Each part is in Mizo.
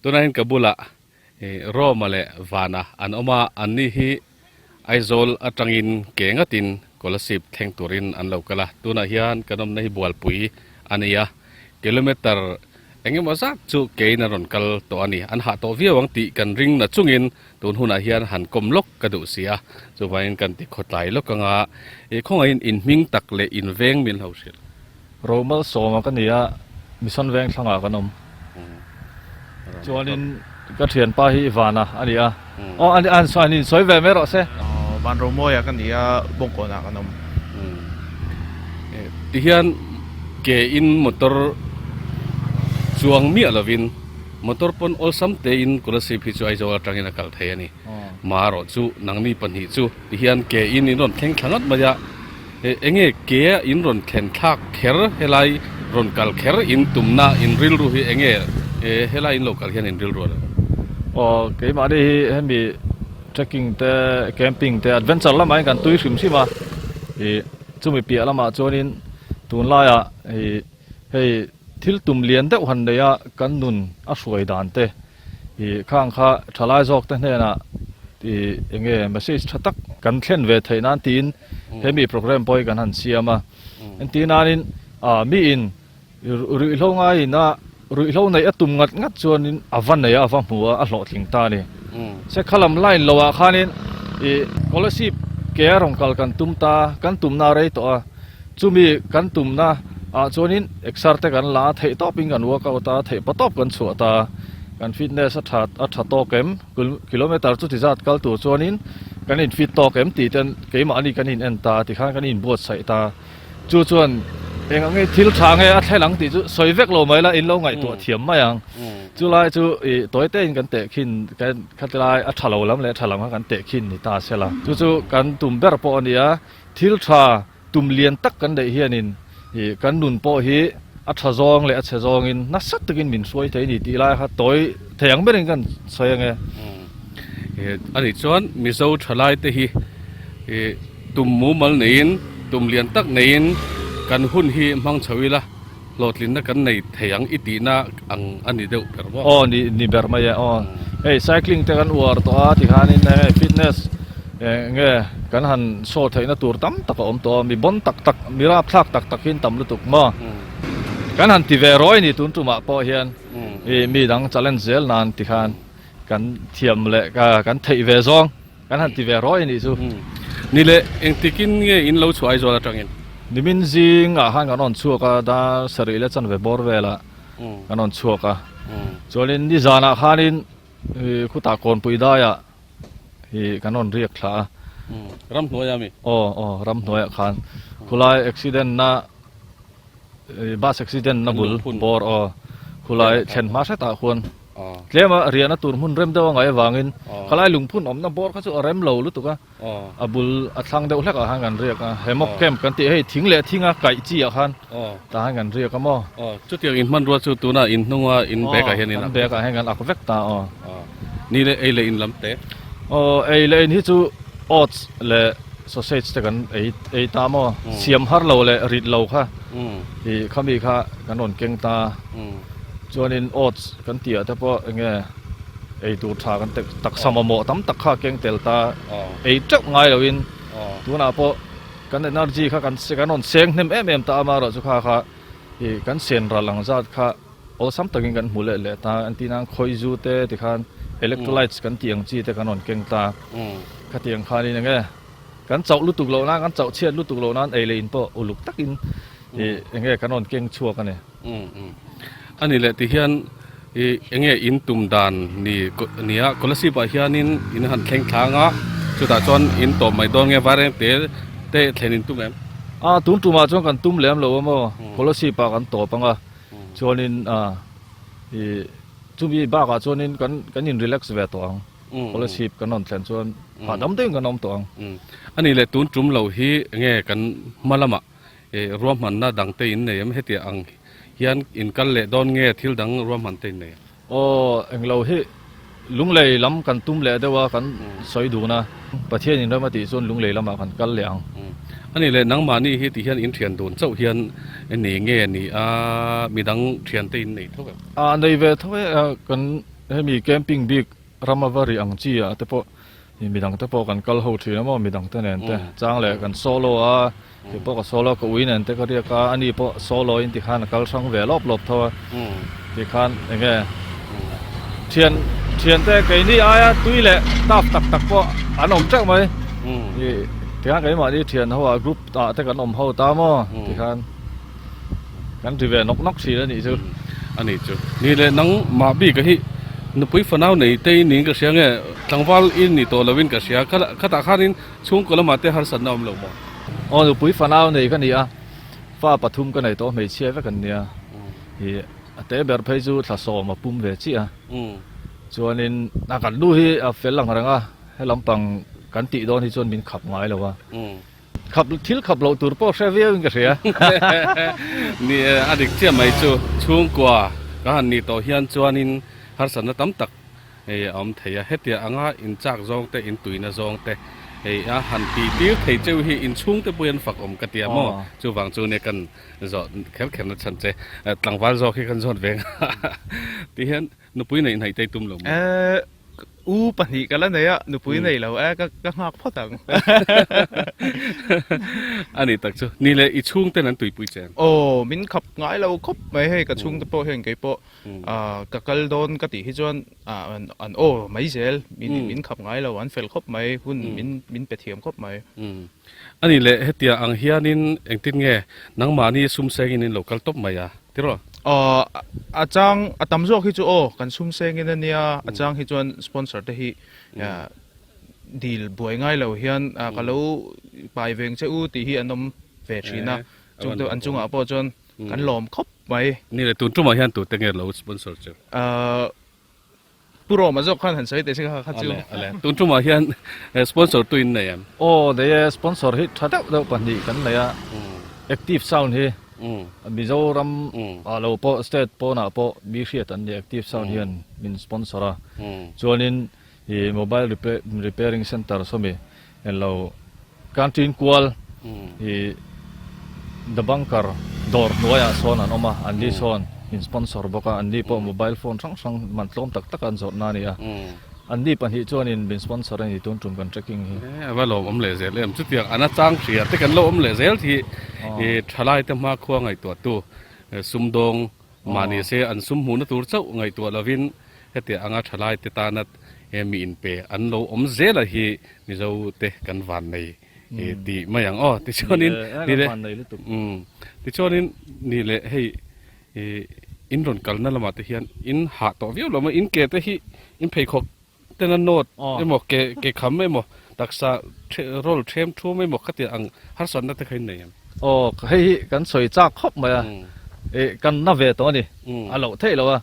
Tunah hian ka bulah Roma leh Vana an awm a, anni hi Aizawl atangin ke ngatin Kolasib thleng turin an lo kal a. Tunah hian kan awmna hi Bualpui a ni a, kilometre eng emaw zat chu kein a rawn kal tawh a ni. An hah tawh viau ang tih kan ring na chungin tun hunah hian han kawm lawk ka duh si a, chuvangin kan ti khawtlai lawk ang a, khawngaihin inhming tak leh inveng min lo hrilh. Romal sawma ka ni a, Mission veng thlangah kan awm. Chuanin ka thianpa hi Ivana a ni a. Aw an an an insawi ve mai rawh se. Van Romawia ka ni a, Bawngkawnah kan awm. Tihian ke in motor chuang miah lovin motor pawn awlsam tein Kolasib hi chu Aizawl atangin a kal thei a ni. Marawh chu nangni pahnih chu tihian ke in in rawn thleng thla ngat mai a. Enge ke a in rawn thlen thlak kher helai rawn kal kher in tumna in rilru hi enge helai in lo kal hian in rilru a lo? Aw keimahni hi hemi trekking te camping te adventure lamah hian kan tui hrim hrim a ih chumi piah lamah chuanin tunlaiah ih hei thil tum lian deuh han nei a kan nun a hruai dan te Ih khang kha thalai zawk te hnenah ih eng nge message tha tak kan thlen ve theih nan tiin hemi program pawh hi kan han siam a. Engtir nanin ah miin ruihhlo ngaiin a ruihhlo neih a tum ngat ngat chuanin a va nei a a va hmu a a hlawhtling ta a ni. Se khalam line lo ah khanin ih scholarship ke a rawn kal kan tum ta kan tumna a rei tawh a. Chumi kan tumna ah chuanin exer te kan la a, theih tawpin kan workout a, theih pa tawp kan chhuah ta a, kan fitness a tha a tha tawk em, kilometer chuti zat kal tur chuanin kan in fit tawk em tih ten keimahni kan in en ta a tikhan kan inbuatsaih ta. Chu chuan eng ang nge thil tha nge a thlen ang tih chu sawi vek lo mai la in lo ngaihtuah thiam mai ang. Chulai chu ih tawi tein kan tehkhin kan khatilai a tha lo lam leh a tha lam kha kan tehkhin ni ta se la. Chu chu kan tum ber pawh a ni a. Thil tha tum lian tak kan neih hianin ih kan nun pawh hi a tha zawng leh a chhe zawngin nasa takin min hruai thei a ni tih lai kha tawi thei ang berin kan sawi ange. A nih chuan Mizo thalai te hi ih tum mumal neiin tum lian tak neiin kan hun hi hmang chho ila Hlawhtlinna kan nei thei ang i tihna ang a ni deuh ber maw? Aw ni ni ber mai e aw. Hei cycling te kan uar tawh a tikhanin hei fitness eng nge kan han show theihna tur tam tak a awm tawh a, mi bon tak tak mi rapthlak tak tak hi an tam lutuk maw? Kan han ti ve rawi ni tun tumah pawh hian i mi dang challenge zel nan tikhan kan thiam leh kan theih ve zawng. Kan han ti ve rawi a nih chu. Ni leh engtikin nge in lo chhuah Aizawl atangin? Nimin zingah khan kan rawn chhuak a, dar sarih leh chanve bawr velah kan rawn chhuak a. Chuanin nizanah khanin khutah Kawnpui daiah hi kan rawn riak thla a. Ramhnuaia mi? Aw aw ramhnuaiah khan. Khulai accident na bus accident na bul bawr aw khulai thlen hma hretah khuan tlema riahna tur hmun rem deuh a ngaih avangin khalai lungphun awmna bawr kha chu a rem lo lutuk a a bul a thlang deuh hlek ah khan kan riak a hammock camp kan tih hei thing leh thinga kaih chi ah khan tah khan kan riak a maw chutiang in hmanrua chu tunah in hnunga in bag ah hian in ak bag ah hian kan ak vek ta aw ni leh ei leh in lam te aw ei leh in hi chu oats leh Sausage te kan ei ei ta maw? Siam har lo leh rit lo kha ih khami kha kan rawn keng ta. Chuanin oats kan tih ah te pawh eng nge ei tur tha kan taksa mamawh tam tak kha keng tel ta. Ei teuh ngai loin tunah pawh kan energy kha kan kan rawn seng hnem em em ta amaherawhchu kha kha ih kan sen ral ang zat kha Awlsam takin kan hmu leh leh ta, an tih nan khawizu te tikhan electrolytes kan tih ang chi te kan rawn keng ta. Khatiang khanin eng nge kan chauh lutuk loh nan, kan chauh chhiat lutuk loh nan ei leh in pawh uluk takin ih eng nge kan rawn keng chhuak a ni. A ni leh tihian ih eng nge in tum dan ni nia Kolasib ah hianin in han thleng thlang a, chutah chuan in tawp mai dawn nge Vaireng te te thlen in tum em? A tun tumah chuan kan tum lem lo a maw, Kolasib ah kan tawp ang a. Chuanin ih chumi bakah chuanin kan kan in relax ve tawh ang. Scholarship kan rawn thlen chuan hahdam deuhin kan awm tawh ang. A nih leh tun tum lo hi enge kan hma lamah ruahmanna dang te in nei em? Hetiang ang hian in kal leh dawn nge thil dang ruahman te in nei em? Aw, englo hi Lunglei lam kan tum leh deuh a, kan sawi dun a, Pathian in rem a tih chuan Lunglei lamah kan kal leh ang. A nih leh nangmahni hi ti hian in thian dun chauh hian ni nge ni a, midang thiante in nei tho em? A nei ve tho e, kan hemi camping bik rama va ri ang chi ah te pawh ih midang te pawh kan kal ho thin a maw midang te nen te chang leh kan solo a kei pawh ka solo a ka ui nen te ka riak a ani pawh solo in tikhan a kal hrang ve lawp lawp tho a tikhan eng nge thian thian te keini aia tui leh tap tak tak pawh an awm teuh mai ih tikhan keimahni thian ho ah group ah te kan awm ho ta maw tikhan. Kan ti ve nawk nawk thin a nih chu. A nih chu. Ni leh nang mah bik a hi nupui fanau nei te in niin ka hria nge tlangval in ni tawh lo in ka hria khatah khanin chhungkaw lamah te harsatna a awm lo maw? Aw nupui fanau nei ka ni a, fa pathum ka nei tawh hmeichhia vek an nia. Ih a te ber phei chu thla sawm a pum ve chiah a. Chuanin a kan nu hi a fel ang reng a, he lampang kan tih dawn hi chuan min khap ngai lo a. Khap thil khap loh tur pawh hre viau in ka hria. Ni e, a dik chiah mai chu. Chhungkua ka han nih tawh hian chuanin harsatna tam tak hei a awm thei a. Hetia anga in chak zawng te, in tuina zawng te hei a han tih tir thei cheu hi in chhungte pawh hian fak awm ka tia maw? Chuvang chu nia kan zawh kher kher na chhan che. Tlangval zawk hi kan zawt ve ang a. Tihian Nupui neih hnaih te i tum lo maw? Eh, u pahnih ka la nei a, nupui nei lo eh, ka ka nghak phawt ang. A ni tak chu. Ni leh i chhungten an tuipui che em? Aw, min khap ngai lo khawp mai hei, ka chhungte pawh hian kei pawh ah ka kal dawn ka tih hi chuan ah an aw mai zel, min min khap ngai lo, an fel khawp mai, hun min min pe thiam khawp mai. A ni leh hetia ang hianin engtin nge nangmahni sum sengin in lo kal tawp mai a? Tiraw? Aw, a chang, a tam zawk hi chu aw, kan sum sengin a nia, a chang hi chuan sponsor te hi dil buai ngai lo hian ka lo pai veng che u tih hi an awm ve thin a, chung te an chungah pawh chuan kan lawm khawp mai. Ni le, tun tumah hian tute nge lo sponsor che? Pu Roma zawk khan han sawi teh se kha kha chu. Ale, ale. Tun tumah hian sponsor tu in nei em? Aw, nei e, sponsor hi tha deuh deuh pahnih kan nei a. Active Sound hi Mizoram ah lo pawh state pawnah pawh mi hriat an ni Active Sound hian min sponsor a. Chuanin i mobile repairing center sawmi englo Canteen kual i The Bunker dawr hnuaiah sawn an awm a, an ni sawn in sponsor bawk a, an ni pawh mobile phone hrang hrang man tlawm tak tak an zawrhna a ni a, an ni pahnih chuanin min sponsor a ni tun tum kan trekking hi. A va lawm awm leh zel em, chutiang ana chang hria te kan lo awm leh zel hi i thalai te hmakhua ngaihtuahtu sumdawng mahni se an sum hmuhna tur chauh ngaihtuah lovin Hetiang anga thalai te tana he mi inpe an lo awm zel a hi Mizo te kan van nei tih mai ang aw. Tichuanin ni leh umm tichuanin ni leh hei in rawn kalna lamah te hian in hah tawh viau lo maw in ke te hi in pheikhawk tena nawt emaw ke ke kham emaw taksa roll them thum emaw khatiang ang harsatna te kha in nei em? Aw hei hi kan sawi chak khawp mai a kan na ve tawh a ni a loh theih loh a.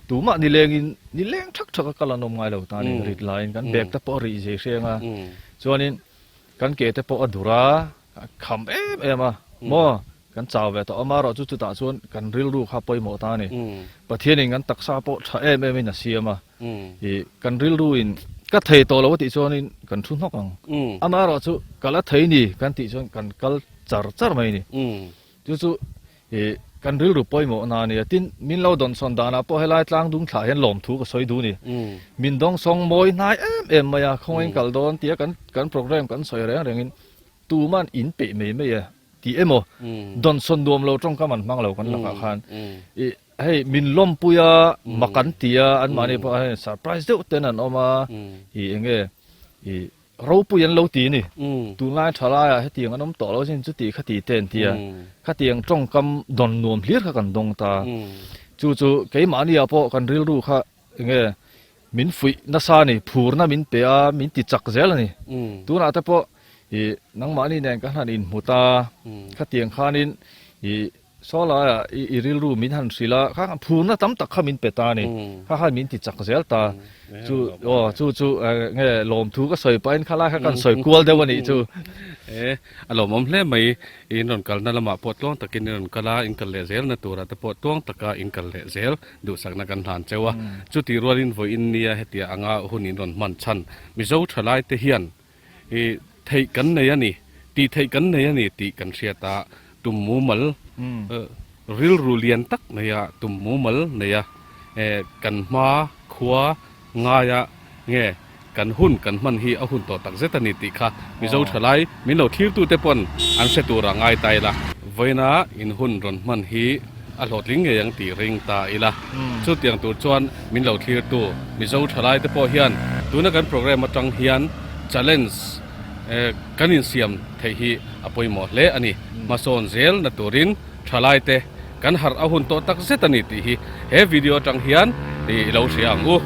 Tumah nilengin nileng thak thak a kal an awm ngai lo ta a ni. Rit laiin kan bag te pawh a rih zei hreng a, chuanin kan ke te pawh a dur a, a kham em em a, maw kan chau ve tawh amaherawh chu chutah chuan kan rilru kha pawimawh ta a ni. Pathianin kan taksa pawh tha em em in a siam a, ih kan rilru in ka thei tawh lo a tih chuanin kan thu hnawk ang. Amaherawh chu ka la thei ni kan tih chuan kan kal char char mai a ni. Chu chu Ih, kan rilru pawimawh na a nia. Tin, min lo dawnsawn danah pawh helai tlang dung thlah hian lawmthu ka sawi duh a ni. Min dawngsawng mawi hnai em em mai a, khawngain kal dawn tia kan kan program kan sawi reng rengin tuman in peih mai mai e tih emaw dawnsawn nuam lo tawngkam an hmang lo kan lakah khan. Ih, hei min lawmpui a, mak an ti a, anmahni pawh hei surprise deuh ten an awm a, ih eng nge ih Ropui an lo ti a ni. Tunlai tha laiah hetiang an awm tawh lo sin chuti khati te an ti a. Khatiang tawngkam dawn nuam hlir kha kan dawng ta. Chu chu keimahniah pawh kan rilru kha enge min fuih nasa a ni, phurna min pe a, min ti chak zel a ni. Tunah te pawh ih nangmahni nen kan han inhmu ta, khatiang khanin ih Saw laiah i rilru min han hrilh a, kha khan phurna tam tak kha min pe ta a ni. Kha khan min ti chak zel ta. Chu aw chu chu nge lawmthu ka sawi pahin kha lai kha kan sawi kual deuh a nih chu. E, a lawmawm hle mai. In rawn kalna lamah pawh tluang takin in rawn kal a, in kal leh zelna turah te pawh tluang taka in kal leh zel duhsakna kan hlan cheu a. Chutih rualin vawiin nia hetiang anga hun in rawn hman chhan Mizo thalaite hian I theih kan nei a ni, tih theih kan nei a ni tih kan hriat a, tum mumal rilru lian tak nei a, tum mumal nei a, kan hma. Sakhua ngaia nge kan hun kan hman hi a hun tawh tak zet a ni tih kha Mizo thalai min lo thlirtute pawn an hre tur a ngai ta ila. Vawiina in hun rawn hman hi a hlawhtling ngei ang tih ring ta ila. Chutiang tur chuan min lo thlirtu Mizo thalai te pawh hian tuna kan programme atang hian challenge kan insiam theih hi a pawimawh hle a ni. Hmasawn zel na turin thalai te kan harh a hun tawh tak zet a ni tih hi he video atang hian i lo hria ang u.